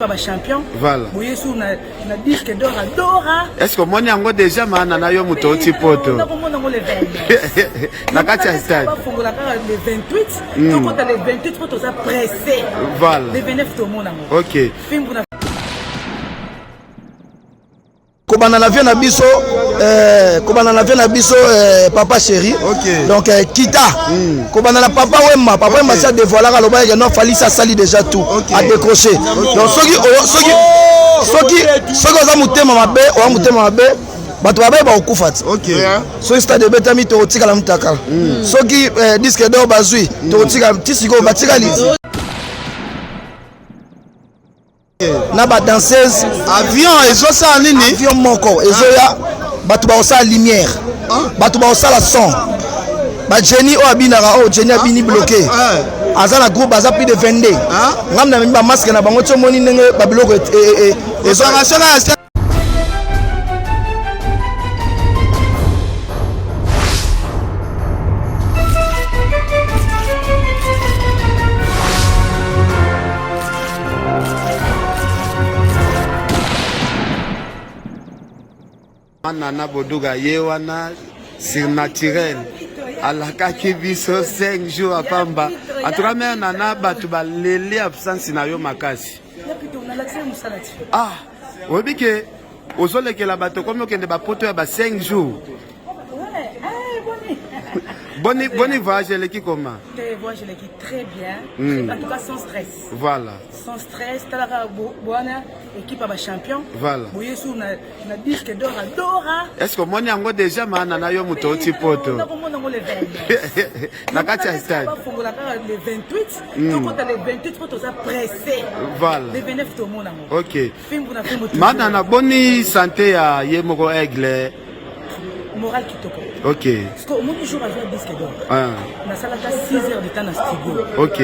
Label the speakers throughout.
Speaker 1: Ba champion.
Speaker 2: Voilà.
Speaker 1: Boye sur na na disque d'or Dora.
Speaker 2: Est-ce que omoni yango déjà maana na yo moto oti poto?
Speaker 1: Nakomona yango le 29.
Speaker 2: Na kati ya stade.
Speaker 1: Bafongola kaka le 28. Tokota le 28 po toza pressé.
Speaker 2: Voilà.
Speaker 1: Le 29 tomona yango.
Speaker 2: OK.
Speaker 1: Fimbu na
Speaker 3: Kobanda na vie na biso eh, kobanda na vie na biso eh, papa chéri
Speaker 2: okay.
Speaker 3: Donc eh, kita Kobanda na papa Wemba, papa Wemba si adévoilaka alobaki ke non, Fally asali déjà tout,
Speaker 2: okay.
Speaker 3: Adécroché. Donc soki soki soki soki oza motema mabe, oza motema mabe, bato babaye bakokufa ti. Soki stade ebetami tokotikala mutakala. Soki eh, disque d'or bazwi tokotikala ti sikoyo batikali na ba danseuse.
Speaker 2: Avion ezosala nini?
Speaker 3: Avion moko ezoya, bato bakosala lumière, bato bakosala son, ba Jenny oyo abinaka, oyo Jenny abini bloqué, aza na groupe, aza plus de 22. Ngai namemi ba masque na bango ti omoni ndenge babiloko
Speaker 2: ezalaka. Nana Boduga ye wana surnaturel alakaki biso 5 jours apamba. En tout cas mère Nana, bato baleli absence na yo makasi. Ah, oyebi ke ozolekela bato komi okende bapoto ya ba 5 jours. Boni boni voyage eleki koma?
Speaker 1: Voyage eleki très bien. En tout cas sans stress.
Speaker 2: Voilà.
Speaker 1: Sans stress, talaka bwana équipe ya ba champion.
Speaker 2: Voilà.
Speaker 1: Boye sur na na disque d'or Dora.
Speaker 2: Est-ce que omoni yango déjà maana na yo moto oti poto?
Speaker 1: Nakomona yango le 29.
Speaker 2: Na kati ya stade.
Speaker 1: Bafongola kaka le 28. Tokota le 28 po toza pressé.
Speaker 2: Voilà.
Speaker 1: Le 29 tomona yango.
Speaker 2: OK.
Speaker 1: Fimbu na fimbu.
Speaker 2: Maana na boni santé ya ye moko Aigle.
Speaker 1: Moral kitoko.
Speaker 2: OK.
Speaker 1: Parce que omoni jour azwa disque d'or.
Speaker 2: Ah.
Speaker 1: Nasalaka 6 heures de temps na studio.
Speaker 2: OK.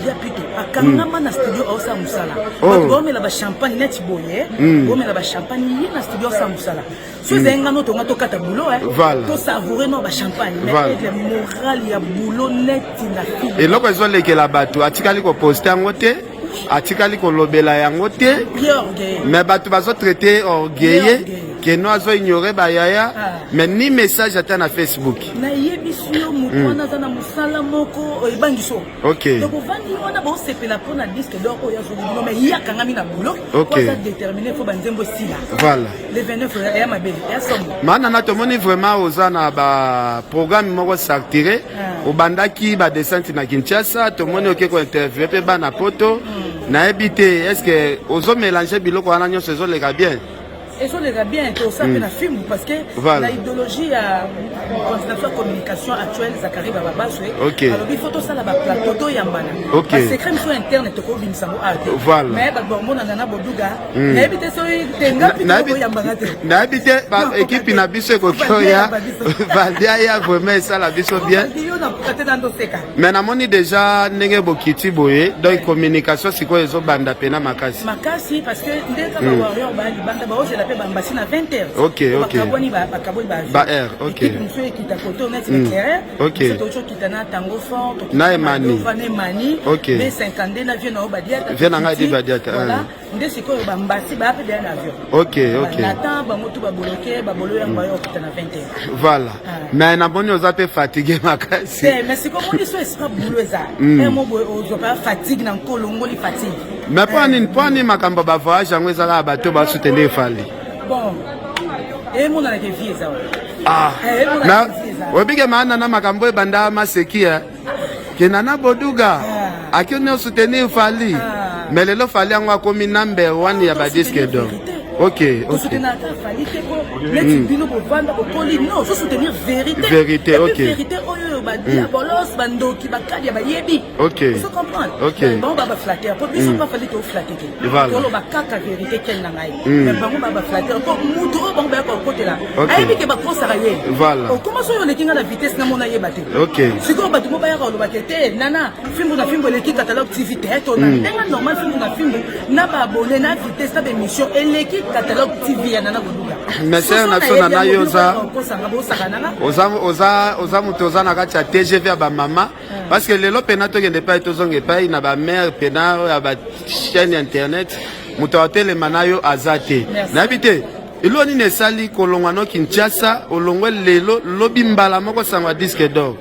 Speaker 1: Ya plutôt akangama na studio aosala mosala.
Speaker 2: Oh.
Speaker 1: Bato baomela ba champagne neti boye. Baomela ba champagne ye na studio aosala mosala. So ezali ngano tonga tokata boulot hein.
Speaker 2: Voilà.
Speaker 1: To savourer no ba champagne. Mais
Speaker 2: Voilà.
Speaker 1: aigle moral ya boulot neti na film.
Speaker 2: Eloko ezolekela bato atikali koposte yango te, atikali kolobela yango te.
Speaker 1: Ye orgueil.
Speaker 2: Mais bato bazotraite orgueilleux
Speaker 1: Orgueil.
Speaker 2: keno azoignore bayaya.
Speaker 1: Ah.
Speaker 2: Mais ni message ata na Facebook.
Speaker 1: Nayebisi yo moto wana aza na mosala moko ebangi so.
Speaker 2: OK.
Speaker 1: Donc ovandi wana baosepela mpona disque d'or oyo azoli bino, mais ye akangami na boulot.
Speaker 2: OK.
Speaker 1: Po aza déterminé, fo banzembo esila.
Speaker 2: Voilà.
Speaker 1: Le 29 eya mabe, eya somo.
Speaker 2: Mana na tomoni vraiment oza na ba programme moko structuré.
Speaker 1: Ah.
Speaker 2: Obandaki ba descente na Kinshasa, tomoni oke ko interviewer pe bana poto. Nayebi te, est-ce que ozo mélanger biloko wana nyonso ezoleka bien?
Speaker 1: Ezoleka bien, tosala mpe na film parce que
Speaker 2: Voilà.
Speaker 1: na idéologie ya continuation ya communication actuelle, Zakari Bababaswe
Speaker 2: OK.
Speaker 1: alobi fo tosala baplateau, toyambana.
Speaker 2: OK.
Speaker 1: Basecret mosusu interne tokobimisa yango awa te.
Speaker 2: Voilà.
Speaker 1: Mais bato bakomonana na Boduga, nayebi te soki tenga mpi tokoyambana te.
Speaker 2: Nayebi te ba
Speaker 1: Non,
Speaker 2: équipe na biso ekoki
Speaker 1: Valdia
Speaker 2: oya.
Speaker 1: ya biso.
Speaker 2: Valdia ya vraiment esala biso bien.
Speaker 1: Yo nakoka te, nandoseka.
Speaker 2: Mais namoni déjà ndenge bokiti boye, donc communication sikoyo ezobanda pena makasi.
Speaker 1: Makasi, parce que nde kaka warrior baya libanda, baozela mpe bambasi na 20 heures.
Speaker 2: OK.
Speaker 1: Bakabwani, bakabwani ba
Speaker 2: Ba heure, ok.
Speaker 1: Équipe mosusu ekita koto neti éclaireur.
Speaker 2: OK.
Speaker 1: Biso tokita na Tango Fort, tokita
Speaker 2: Na Emani.
Speaker 1: Madova, na Emani.
Speaker 2: OK.
Speaker 1: B52 na vie na yo Badiata.
Speaker 2: Vie na ngai di Badiata,
Speaker 1: Voilà.
Speaker 2: ah.
Speaker 1: Nde sikoyo bambasi baya mpe deya na avion.
Speaker 2: OK.
Speaker 1: Nathan bango tu baboloke babolo yango bayo okita na 20 heures.
Speaker 2: Voilà.
Speaker 1: Ah.
Speaker 2: Mais namoni oza mpe fatigué makasi.
Speaker 1: Te, mais sikoyo omoni so esika boulot eza mo boye, ozwa mpe fatigue na nkolo, ongoli fatigue.
Speaker 2: Mais mpo nini makambo ya bavoyage yango ezalaka bato basoutenir Fally?
Speaker 1: Bon, emonanaka vie eza wana.
Speaker 2: Ah.
Speaker 1: Eh, emonanaka
Speaker 2: Na
Speaker 1: vie eza.
Speaker 2: obike maana na makambo ebanda maseki ya ke Nana Boduga
Speaker 1: Ah.
Speaker 2: akende osoutenir Fally.
Speaker 1: Ah.
Speaker 2: Mais lelo Fally yango akomi number one ya badisque d'or. OK.
Speaker 1: Tosoutenir ata Fally te po neti bino bovanda bokoli, non, soutenir vérité.
Speaker 2: Vérité,
Speaker 1: Et puis
Speaker 2: ok.
Speaker 1: Vérité oyo badiabolos, bandoki, bakadi ya bayebi.
Speaker 2: Ok.
Speaker 1: Ozo comprendre?
Speaker 2: Ok.
Speaker 1: Donc, bango ba baflatter po biso pa Fally toflatter te.
Speaker 2: Voilà.
Speaker 1: Toloba kaka vérité kele na ngai. Mais bango ba baflatter po mutu oyo bango bayaka kokotela
Speaker 2: Ok.
Speaker 1: ayebi ke bakosaka ye.
Speaker 2: Voilà.
Speaker 1: Okoma soki oleki nga na vitesse, namona yeba te.
Speaker 2: Ok.
Speaker 1: Sikoyo bato mo bayaka kolobaka te Nana, Fimbu na Fimbu eleki Catalogue TV te. Tona ndenge normal, Fimbu na Fimbu na baabone na vitesse na baémission eleki Catalogue TV ya Nana Boduga.
Speaker 2: Mais sœur na biso Nana, yo
Speaker 1: okosanga bosaka nanga.
Speaker 2: Oza moto oza na kati ya TGV ya bamama, parce que lelo pena tokende epai, tozonga epai na bamare pena oyo ya bachaîne internet. Moto atelema na yo aza te. Nayebi te eloko nini esali kolongwa no Kinshasa, olongwe lelo lobi mbala moko sango ya disque d'or.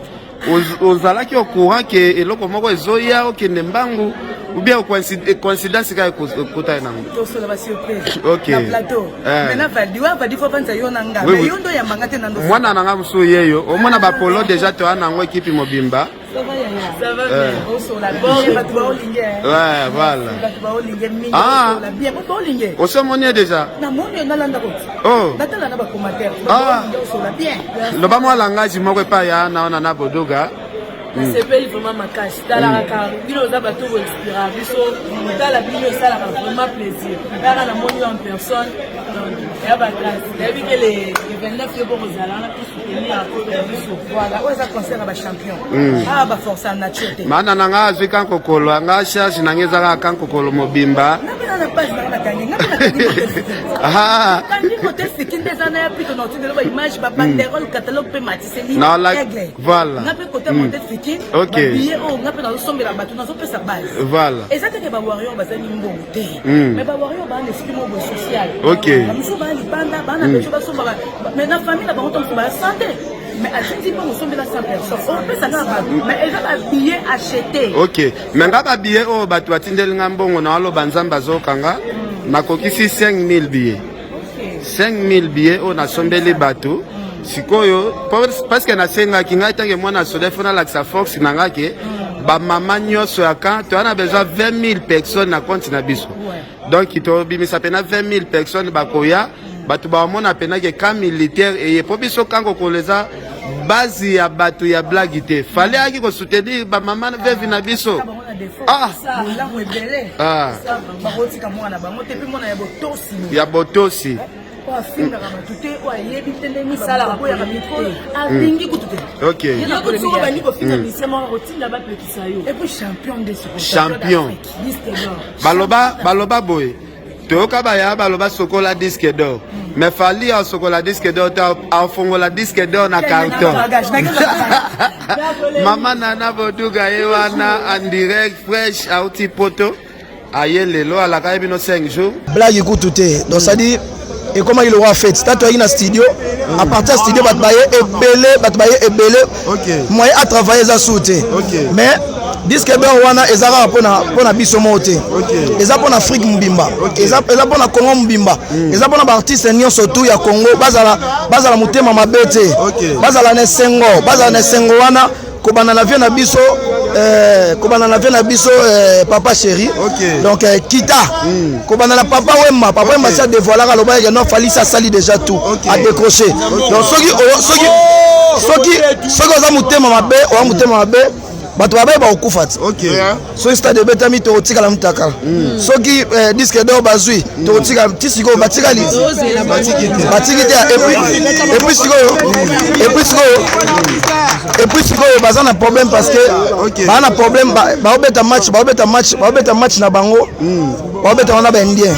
Speaker 2: Ozalaki au courant ke eloko moko ezoya, okende mbangu, ou bien coïncidence kaka ekotaki nango?
Speaker 1: Tosola ba surprise na plateau. Maintenant Valdi wa Valdi, faut vanza yo na nga, mais yo ndo yambanga te na ndo.
Speaker 2: Mwana na nga mosusu yeyo, omona bapolo déjà, toya nango ekipe mobimba.
Speaker 1: Ça va yaya? Ça va bien. Osola bien, bato baolinge.
Speaker 2: Ouais, voilà.
Speaker 1: Bato baolinge mingi. Osola bien, bo baolinge.
Speaker 2: Osomoni ye déjà?
Speaker 1: Namoni yo, nalanda koti.
Speaker 2: Oh.
Speaker 1: Natala na bacommentaire. Baolinge, osola bien.
Speaker 2: Loba mwa langage moko epai ya na wana na Boduga.
Speaker 4: Nasepeli vraiment makasi. Talaka kaka bino, oza bato boinspira biso. Tala bino, esalaka vraiment plaisir. Kaka namoni yo en personne, donc ya bagrâce. Nayebi ke le 29 yo bokozala wana mpo soutenir akoto na biso.
Speaker 1: Voilà, oyo eza concert ya bachampion. Awa baforce ya nature te.
Speaker 2: Mana na nga azwi kankokolo, nga charge na nga eza kaka kankokolo mobimba.
Speaker 1: Nga mpe na page nanga nakangi, nga mpe nakangi. Kandi moto esiki nde eza na ya pito na otindelo baimage, babanderole, catalogue mpe matiseli. Aigle. Nga mpe kota moto esiki babillet oyo nga mpe nazosombela bato, nazopesa base. Eza teke bawarrior bazali mbongo te, mais bawarrior baa na esprit moko boye social. Bamosusu baa libanda, baa na besoin basomba, mais na famille na bango to mosusu baa santé, mais atindi mbongo osombela 100 personnes, opesa kaka bato, mais eza babillet acheté.
Speaker 2: Ok, mais nga babillet oyo bato batindeli nga mbongo na aloba Nzambe azokanga, nakokisi 5000 billets, 5000 billets oyo nasombeli bato sikoyo, parce que nasengaki ngai ntange mwana soda, faut nalakisa force na nga ke bamama nyonso ya camp, toza na besoin 20 000 personnes na compte na biso. Donc tobimisa mpena 20 000 personnes bakoya, bato bamona mpena ke camp militaire eye, mpo biso camp Kokolo eza base ya bato ya blague te. Fally ayaki kosoutenir bamama veuve na biso. Ah.
Speaker 1: Bolamu ebele. Bakotika mwana bango te, mpe mwana ya botosi.
Speaker 2: Ya botosi.
Speaker 1: Oyo afingaka bato te, oyo ayebi te ndenge baboyaka mikolo, alingi kutu te.
Speaker 4: Soko bandi kofinga mise moko, kotinda bapekisa yo.
Speaker 1: Et puis champion nde sikoyo.
Speaker 2: Champion.
Speaker 4: Disque d'or.
Speaker 2: Baloba, baloba boye, toyoka baya baloba sokola disque d'or, mais Fally asokola disque d'or te, afongola disque d'or na carton. Mama Nana Boduga ye wana en direct, fresh auti poto, aye lelo, alaka ye bino 5 jours.
Speaker 3: Blague kutu te. Donc c'est-à-dire ekomaki lokola fête. Ta toyaki na studio, à partir ya studio bato baye ebele, bato baye ebele. Moyen à travailler eza su te. Mais disque d'or wana eza kaka mpona biso moko te, eza mpona Afrique mobimba, eza mpona Congo mobimba, eza mpona baartiste nyonso tu ya Congo. Bazala motema mabe te, bazala na esengo, bazala na esengo wana kobanda na vie na biso, kobanda na vie na biso, papa chéri. Donc kita kobanda na Papa Wemba. Papa Wemba si adévoilaka, alobaki non, Fally si asali déjà tout, adécroché. Donc soki oza motema mabe, oza motema mabe, bato babaye bakokufa ti. Soki stade ebetami, tokotikala mutakala. Soki disque d'or bazwi, tokotikala ti. Sikoyo batikali, batiki te. Et puis sikoyo baza na problème, parce que baza na problème, baobeta match, baobeta match, baobeta match na bango, baobeta wana baindien.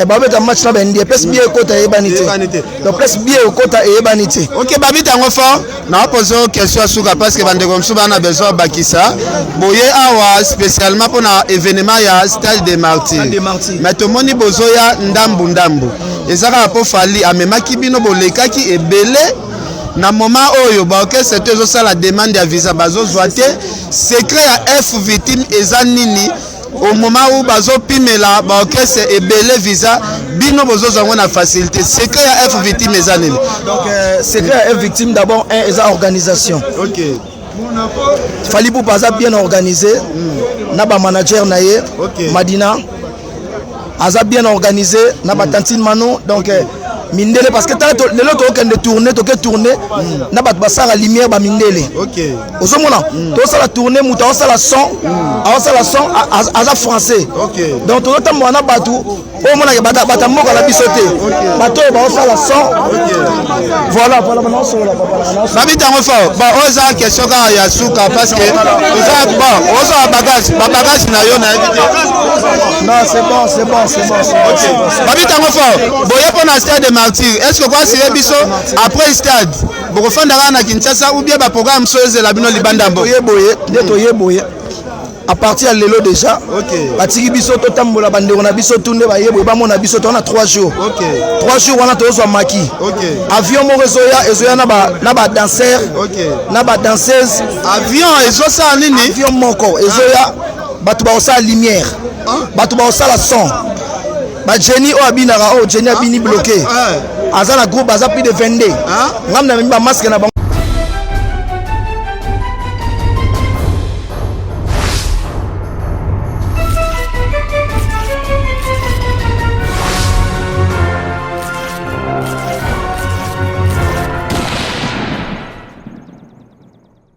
Speaker 3: Baobeta match na baindien, place billet ekota eyebani te. Donc place billet ekota eyebani te.
Speaker 2: Ok, babita yango fort. Naopose question ya suka, parce que bandeko mosusu bana besoin bakisa boye awa spécialement mpona événement ya Stade de Martyr, mais tomoni bozoya ndambu ndambu. Eza kaka mpo Fally amemaki bino, bolekaki ebele. Na moment oyo baorchestre to ezosala demande ya visa, bazozwa te. Secret ya F Victime eza nini au moment où bazopimela baorchestre ebele visa, bino bozozwa yango na facilité? Secret ya F Victime eza nini?
Speaker 3: Donc secret ya F Victime, d'abord un, eza organisation. Fally Ipupa aza bien organisé na bamanager na ye. Madina aza bien organisé na batantine Mano. Donc mindele, parce que tala, lelo tokokende tourne, toke tourne na bato basalaka lumière, bamindele. Ozomona, tozosala tourne, moto aosala son, aosala son aza français. Donc tozotambola na bato oyo omonaka bato ya mboka na biso te, bato oyo baosala son. Voilà, banaosolola papa.
Speaker 2: Babita yango fort. Bon, oyo eza question kaka ya suka, parce que oza bon, ozwa bagage, babagage na yo, nayebi te.
Speaker 3: Non, c'est bon, c'est bon, c'est bon, c'est bon, c'est bon.
Speaker 2: Babita yango fort. Boye mpo na Stade de Martyr, est ce que koasire biso après stade, bokofanda kaka na Kinshasa ou bien baprogramme so ezela bino libanda mbo?
Speaker 3: Toye boye nde, toye boye. À partir ya lelo déjà, batiki biso totambola. Bandeko na biso tu nde bayeboye, bamona biso. Toza na 3 jours. 3 jours wana tozozwa maki. Avion moko ezoya, ezoya na badanser, na badanseuse.
Speaker 2: Avion ezosala nini?
Speaker 3: Avion moko ezoya, bato bakosala lumière, bato bakosala son, bajeni oyo abinaka, oyo jeni abini bloqué, aza na groupe, aza plus de 22. Ngambi namemi bamasque na bango.